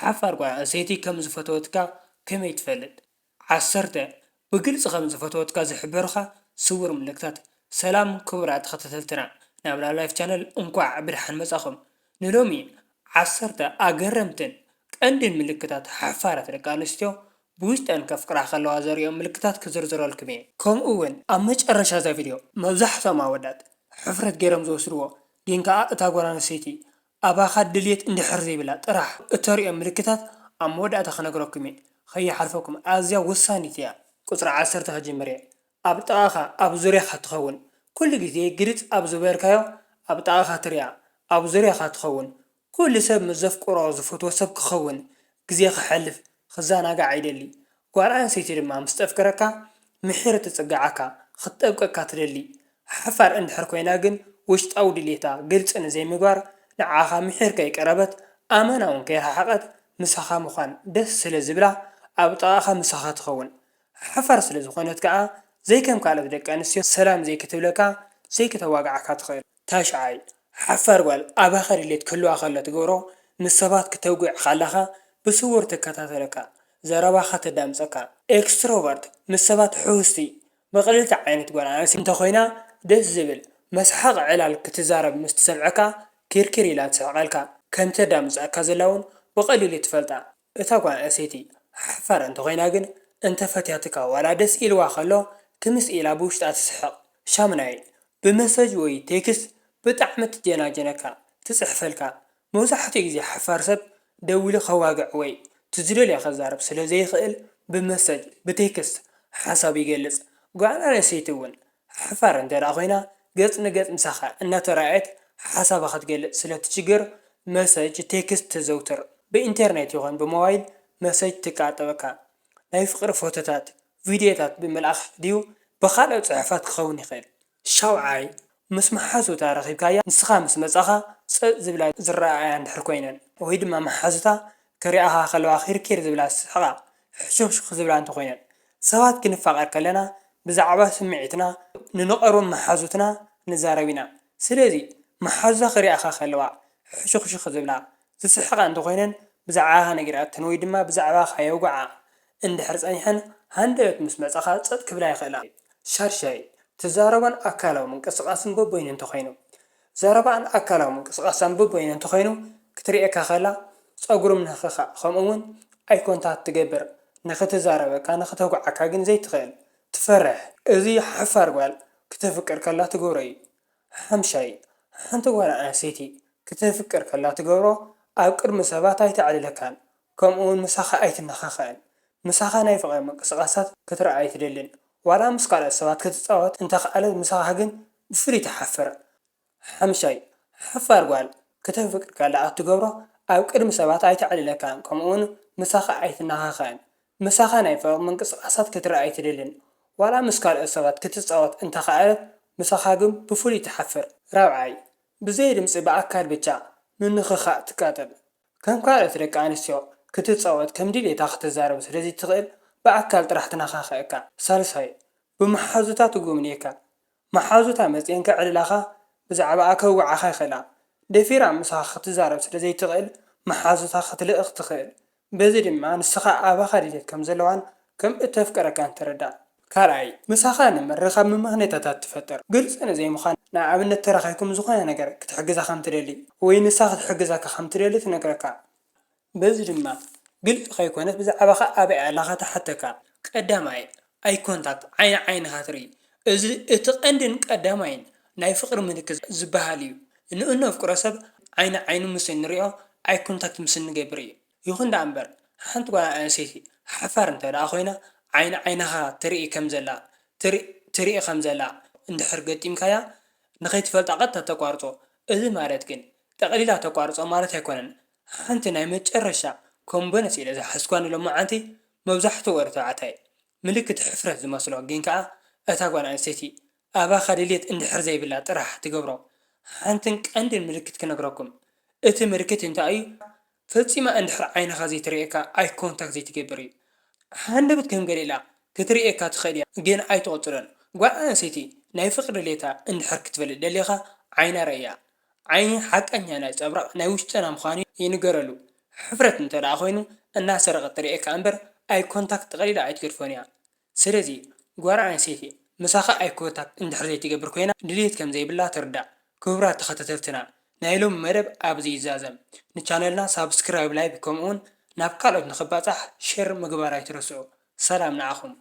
ሓፋር ጓል ኣንስተይቲ ከም ዝፈተወትካ ከመይ ትፈልጥ? ዓሰርተ ብግልጺ ከም ዝፈተወትካ ዝሕብሩኻ ስውር ምልክታት። ሰላም ክቡራት ተኸታተልትና፣ ናብ ላላይፍ ቻነል እንኳዕ ብደሓን መጻኹም። ንሎሚ ዓሰርተ ኣገረምትን ቀንድን ምልክታት ሓፋራት ደቂ ኣንስትዮ ብውሽጠን ከፍቅራ ከለዋ ዘርእዮም ምልክታት ክዝርዝረልኩም እየ። ከምኡ እውን ኣብ መጨረሻ እዛ ቪድዮ መብዛሕትኦም ኣወዳት ሕፍረት ገይሮም ዝወስድዎ፣ ግን ከኣ እታ ጓል ኣንስተይቲ ኣባኻ ድልየት እንድሕር ዘይብላ ጥራሕ እተርእዮ ምልክታት ኣብ መወዳእታ ክነግረኩም እየ። ከይሓልፈኩም፣ ኣዝያ ወሳኒት እያ። ቁጽሪ ዓሰርተ ክጅምር እየ። ኣብ ጥቓኻ፣ ኣብ ዙርያኻ ትኸውን። ኩሉ ግዜ ግልጽ ኣብ ዝበልካዮ ኣብ ጥቓኻ ትሪኣ፣ ኣብ ዙርያኻ ትኸውን። ኩሉ ሰብ ምስ ዘፍቅሮ ዝፈትዎ ሰብ ክኸውን፣ ግዜ ከሕልፍ፣ ክዘናጋዕ ይደሊ። ጓል ኣንስተይቲ ድማ ምስ ተፍቅረካ ምሒር ትጽግዓካ፣ ክትጠብቀካ ትደሊ። ሓፋር እንድሕር ኮይና ግን ውሽጣዊ ድሌታ ግልጺ ንዘይምግባር ንዓኻ ምሒር ከይቀረበት ኣመና እውን ከይረሓቐት ምሳኻ ምዃን ደስ ስለ ዝብላ ኣብ ጥቓኻ ምሳኻ ትኸውን። ሓፋር ስለ ዝኾነት ከኣ ዘይከም ካልኦት ደቂ ኣንስትዮ ሰላም ዘይክትብለካ ዘይክተዋግዓካ ትኽእል። ታሽዓይ ሓፋር ጓል ኣባኻ ድሌት ክህልዋ ከሎ ትገብሮ ምስ ሰባት ክተውግዕ ከለኻ ብስውር ትከታተለካ፣ ዘረባኻ ተዳምጸካ። ኤክስትሮቨርት ምስ ሰባት ሕውስቲ ብቕልልቲ ዓይነት ጓል ኣንስተይቲ እንተኾይና ደስ ዝብል መስሓቕ ዕላል ክትዛረብ ምስ ትሰምዐካ ኪርኪር ኢላ ትስሕቐልካ። ከም ተዳምጸካ ዘላ እውን ብቐሊሉ ትፈልጣ። እታ ጓል ኣንስተይቲ ሓፋር እንተኾይና ግን እንተፈትያትካ ዋላ ደስ ኢልዋ ከሎ ክምስ ኢላ ብውሽጣ ትስሕቕ። ሻምናይ ብመሰጅ ወይ ቴክስት ብጣዕሚ ትጀናጀነካ፣ ትጽሕፈልካ። መብዛሕትኡ ግዜ ሓፋር ሰብ ደዊሉ ከዋግዕ ወይ ትዝደልዮ ከዛርብ ስለ ዘይኽእል ብመሰጅ፣ ብቴክስት ሓሳቡ ይገልጽ። ጓል ኣንስተይቲ እውን ሓፋር እንተ ደኣ ኮይና ገጽ ንገጽ ምሳኻ እናተራእየት ሓሳባ ክትገልጽ ስለ ትችግር መሰጅ፣ ቴክስት ተዘውትር። ብኢንተርኔት ይኹን ብሞባይል መሰጅ ትቃጠበካ። ናይ ፍቕሪ ፎቶታት፣ ቪድዮታት ብምልኣኽ ድዩ ብኻልኦት ጽሑፋት ክኸውን ይኽእል። ሻውዓይ ምስ መሓዙታ ረኺብካያ ንስኻ ምስ መጻኻ ጸጥ ዝብላ ዝረኣያ እንድሕር ኮይነን ወይ ድማ መሓዙታ ክሪኣኻ ከለዋ ኺርኪር ዝብላ ዝስሕቓ ሕሹኽሹኽ ዝብላ እንተኾይነን። ሰባት ክንፋቐር ከለና ብዛዕባ ስምዒትና ንንቐርቦም መሓዙትና ንዛረብ ኢና። ስለዚ መሓዙታ ክሪኣኻ ከለዋ ሕሹኽሹኽ ዝብላ ዝስሕቓ እንተኾይነን ብዛዕባኻ ነጊረኣተን ወይ ድማ ብዛዕባኻ የውግዓ እንድሕር ጸኒሐን ሃንደበት ምስ መጻኻ ጸጥ ክብላ ይኽእላ። ሻድሻይ ትዛረቦን ኣካላዊ ምንቅስቓስን በበይኑ እንተኾይኑ። ዘረባኣን ኣካላዊ ምንቅስቓሳን በበይኑ እንተኾይኑ ክትርእየካ ከላ ጸጉሪ ምንኽኻእ ከምኡ እውን ኣይ ኮንታክት ትገብር። ንኽትዛረበካ ንኽተውግዓካ ግን ዘይትኽእል። ትፈርሕ። እዚ ሓፋር ጓል ክተፍቅር ከላ ትገብሮ እዩ። ሓምሻይ ሓንቲ ጓል ኣንስተይቲ ክተፍቅር ከላ ትገብሮ ኣብ ቅድሚ ሰባት ኣይተዕልለካን ከምኡ እውን ምሳኻ ኣይትነኻኸእን። ምሳኻ ናይ ፍቕሪ ምንቅስቓሳት ክትረኣ ኣይትደልን። ዋላ ምስ ካልኦት ሰባት ክትጻወት እንተኸኣለት ምሳኻ ግን ብፍሉይ ትሓፍር። ሓምሻይ ሓፋር ጓል ክተፍቅር ከላ እትገብሮ ኣብ ቅድሚ ሰባት ኣይተዕልለካን ከምኡ እውን ምሳኻ ኣይትነኻኸእን። ምሳኻ ናይ ፍቕሪ ምንቅስቓሳት ክትረኣ ኣይትደልን። ዋላ ምስ ካልኦት ሰባት ክትጻወት እንተኸኣለት ምሳኻ ግን ብፍሉይ ትሓፍር። ራብዓይ ብዘይ ድምጺ ብኣካል ብቻ ምንኽኻእ ትቃጠል። ከም ካልኦት ደቂ ኣንስትዮ ክትጻወት ከም ድሌታ ክትዛረብ ስለ ዘይትኽእል ብኣካል ጥራሕ ትነኻኽእካ። ሳልሳይ ብመሓዙታ ትጉብንየካ። መሓዙታ መጺኤን ከዕልላኻ ብዛዕባኣ ከውግዓኻ ይኽእላ። ደፊራ ምሳኻ ክትዛረብ ስለ ዘይትኽእል መሓዙታ ክትልእኽ ትኽእል። በዚ ድማ ንስኻ ኣባኻ ድሌት ከም ዘለዋን ከም እተፍቅረካን ትርዳእ። ካልኣይ ምሳኻ ንምርኻብ ምምኽኔታታት ትፈጥር። ግልጺ ንዘይምዃን ንኣብነት ተራኺብኩም ዝኾነ ነገር ክትሕግዛ ከም ትደሊ ወይ ንሳ ክትሕግዘካ ከም ትደሊ ትነግረካ። በዚ ድማ ግልጺ ከይኮነት ብዛዕባኻ ኣበይ ኣለኻ ትሓተካ። ቀዳማይ ኣይ ኮንታክት፣ ዓይኒ ዓይንኻ ትርኢ። እዚ እቲ ቀንድን ቀዳማይን ናይ ፍቕሪ ምልክት ዝበሃል እዩ። ንእነፍቅሮ ሰብ ዓይኒ ዓይኑ ምስ እንሪኦ ኣይ ኮንታክት ምስ እንገብር እዩ። ይኹን ደኣ እምበር ሓንቲ ጓል ኣንስተይቲ ሓፋር እንተ ደኣ ኮይና ዓይኒ ዓይንኻ ትርኢ ከም ዘላ ትርኢ ከም ዘላ እንድሕር ገጢምካያ ንኸይትፈልጣ ቀጥታ ተቋርጾ። እዚ ማለት ግን ጠቕሊላ ተቋርጾ ማለት ኣይኮነን። ሓንቲ ናይ መጨረሻ ከም ቦነስ ኢለ ዝሓዝኳ ንሎማዓንቲ መብዛሕትኡ ወዲ ተባዕታይ ምልክት ሕፍረት ዝመስሎ ግን ከኣ እታ ጓል ኣንስተይቲ ኣባኻ ድልየት እንድሕር ዘይብላ ጥራሕ ትገብሮ ሓንትን ቀንድን ምልክት ክነግረኩም። እቲ ምልክት እንታይ እዩ? ፈጺማ እንድሕር ዓይንኻ ዘይትርእየካ ኣይ ኮንታክት ዘይትገብር እዩ። ሃንደበት ከም ገለ ኢላ ክትርእየካ ትኽእል እያ ግን ኣይትቕጽሎን። ጓል ኣንስተይቲ ናይ ፍቕሪ ድሌታ እንድሕር ክትፈልጥ ደሊኻ ዓይና ርእያ። ዓይኒ ሓቀኛ ናይ ጸብራቕ ናይ ውሽጥና ምዃኑ ይንገረሉ። ሕፍረት እንተ ደኣ ኮይኑ እናሰረቐት ትርእየካ እምበር ኣይ ኮንታክት ጠቕሊላ ኣይትገድፎን እያ። ስለዚ ጓል ኣንስተይቲ ምሳኻ ኣይ ኮንታክት እንድሕር ዘይትገብር ኮይና ድልየት ከም ዘይብላ ትርዳእ። ክቡራት ተኸታተልትና ናይ ሎሚ መደብ ኣብዚ ይዛዘም። ንቻነልና ሳብስክራይብ፣ ላይክ ከምኡውን ናብ ካልኦት ንኽባጻሕ ሼር ምግባር ኣይትረስዑ። ሰላም ንዓኹም።